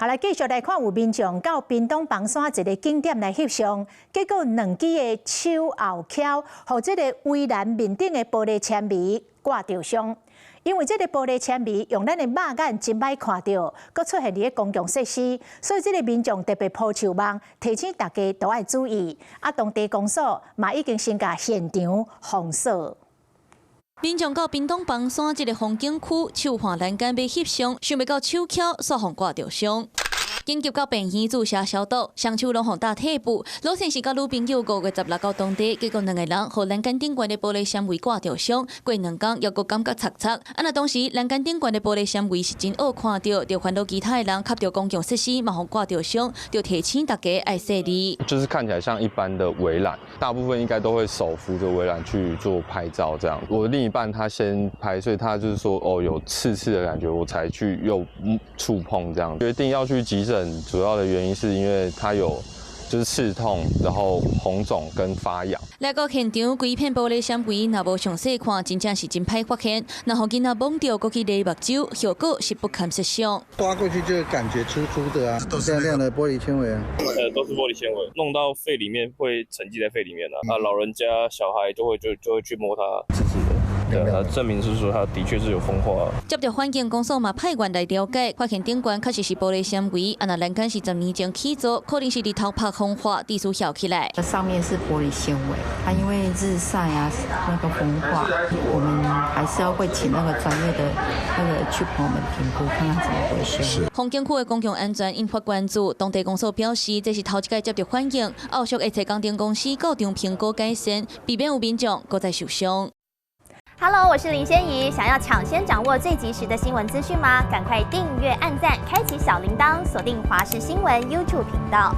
好來，繼續來看有民眾到屏東枋山一个景點來翕相，結果兩支的手後鉤，予這个圍欄面頂的玻璃纖維割著傷。因為這个玻璃纖維用咱的肉眼真歹看著，閣出現佇咧公共設施，所以這个民眾特別鋪樹網，提醒大家都愛注意。啊，當地公所嘛已經先共現場封鎖。民眾到屏東枋山這个風景區，手環欄杆欲翕相，想袂到手鉤煞予割著傷。緊急到病院注射消毒，雙手攏予打鐵布。老先生佮女朋友5月16到當地，結果兩个人予欄杆頂懸的玻璃纖維割著傷，過兩工猶閣感覺刺刺。啊，若當時欄杆頂懸的玻璃纖維是真惡看著，就煩惱其他的人磕著公共設施嘛予割著傷，就提醒大家愛細膩。就是看起來像一般的圍欄，大部分應該都會手扶着圍欄去做拍照。這樣，我另一半他先拍，所以他就是說哦有刺刺的感覺，我才去又觸碰這樣。決定要去急診，主要的原因是因為他有就是刺痛，然後紅腫跟發癢。來到現場，規片玻璃纖維，若無詳細看，真正是真歹發現。若予囡仔摸著，閣去勒目睭，後果是不堪設想。刮過去就感覺粗粗的啊，亮亮的玻璃纖維啊。都是玻璃纖維，弄到肺裡面會沉積在肺裡面啊。啊，老人家、小孩就會就會去摸它，刺刺的。對啊，證明是說它的確是有風化。接著環境公所嘛派員來了解，發現頂懸確實是玻璃纖維，啊若欄杆是10年前起做，可能是日頭曬風化，致使翹起來。上面是玻璃纖維，它因為日曬啊，那個風化，我們還是要會請那個專業的那個去幫我們評估，看看怎麼維修。風景區的公共安全引發關注，當地公所表示，這是頭一擺接著反映，後續會揣工程公司到場評估改善，避免有民眾閣再受傷。 Hello，我是林仙怡。想要搶先掌握最及時的新聞資訊嗎？趕快訂閱、按讚、開啟小鈴鐺，鎖定華視新聞 YouTube 頻道。